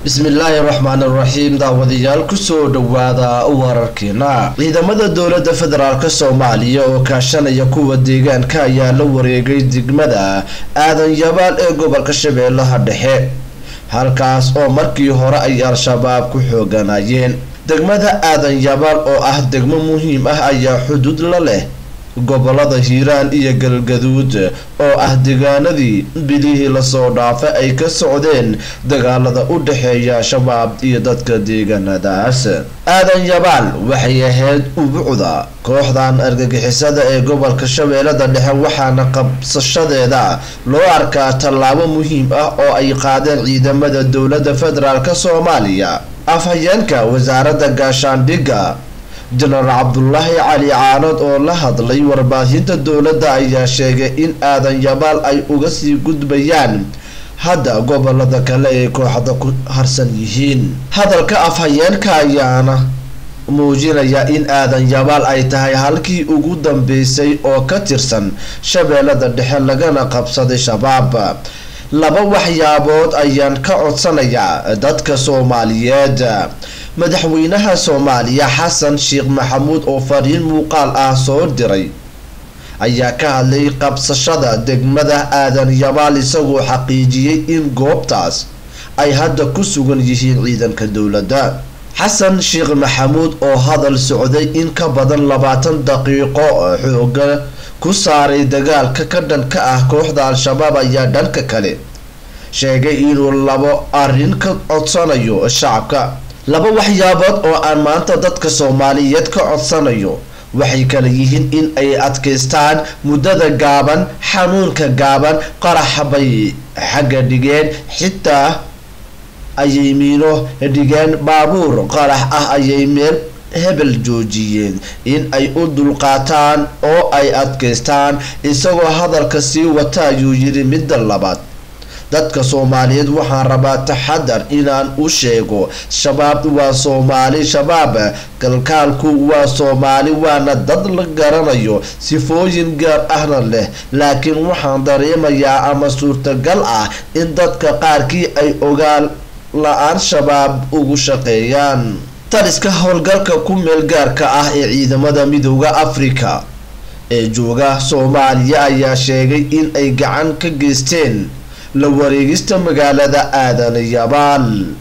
Bismillaahi raxmaani raxiim. Daawadayaal, kusoo dhawaada wararkeena. Ciidamada dowlada federaalk Soomaaliya oo kaashanaya kuwa deegaanka ayaa la wareegay degmada Aadan Yabaal ee gobolka Shabeellaha Dhexe, halkaas oo markii hore ay Al-Shabaab ku xooganayeen. Degmada Aadan Yabaal oo ah degmo muhiim ah ayaa xuduud la leh gobolada Hiiraan iyo Galgaduud, oo ah deegaanadii bilihii lasoo dhaafay ay ka socdeen dagaalada u dhexeeya Shabaab iyo dadka deegaanadaas. Aadan Yabaal waxay ahayd ubucda kooxdan argagixisada ee gobolka Shabeellada Dhexe, waxaana qabsashadeeda loo arkaa tallaabo muhiim ah oo ay qaadeen ciidamada dowlada federaalk Soomaaliya. Afhayeenka wasaaradda gaashaandhigga, Jenaraal Cabdulaahi Cali Caanood, oo la hadlay warbaahinta dowladda ayaa sheegay in Aadan Yabaal ay uga sii gudbayaan hadda gobolada kale ee kooxda ku harsan yihiin. Hadalka afhayeenka ayaana muujinaya in Aadan Yabaal ay tahay halkii ugu dambeysay oo ka tirsan Shabeellada Dhexe lagana qabsaday Shabaab. Laba waxyaabood ayaan ka codsanayaa dadka Soomaaliyeed. Madaxweynaha Soomaaliya Xasan Sheekh Maxamuud oo fariin muuqaal ah soo diray ayaa ka hadlay qabsashada degmada Aadan Yabaal, isagoo xaqiijiyey in goobtaas ay hadda ku sugan yihiin ciidanka dowladda. Xasan Sheekh Maxamuud oo hadal socday in ka badan 20 daqiiqo xooga ku saaray dagaalka ka dhanka ah kooxda Al-Shabaab ayaa dhanka kale sheegay inuu labo arrin ka codsanayo shacabka. Laba waxyaabood oo aan maanta dadka Soomaaliyeed ka codsanayo waxay kala yihiin in ay adkaystaan muddada gaaban, xanuunka gaaban, qaraxa bay xagga dhigeen, xitaa ayay miino dhigeen, baabuur qarax ah ayay meel hebel joojiyeen, in ay u dulqaataan oo ay adkaystaan. Isagoo hadalka sii wata ayuu yidhi: Midda labaad, dadka Soomaaliyeed waxaan rabaa taxadar inaan u sheego. Shabaab waa Soomaali, Shabaab kalkaalku waa Soomaali, waana dad la garanayo, sifooyin gaar ahna leh, laakiin waxaan dareemayaa ama suurtagal ah in dadka qaarkii ay ogaal la-aan Shabaab ugu shaqeeyaan. Taliska howlgalka ku meel gaarka ah ee ciidamada Midooda Afrika ee jooga Soomaaliya ayaa sheegay in ay gacan ka geysteen la wareegista magaalada Aadan Yabaal.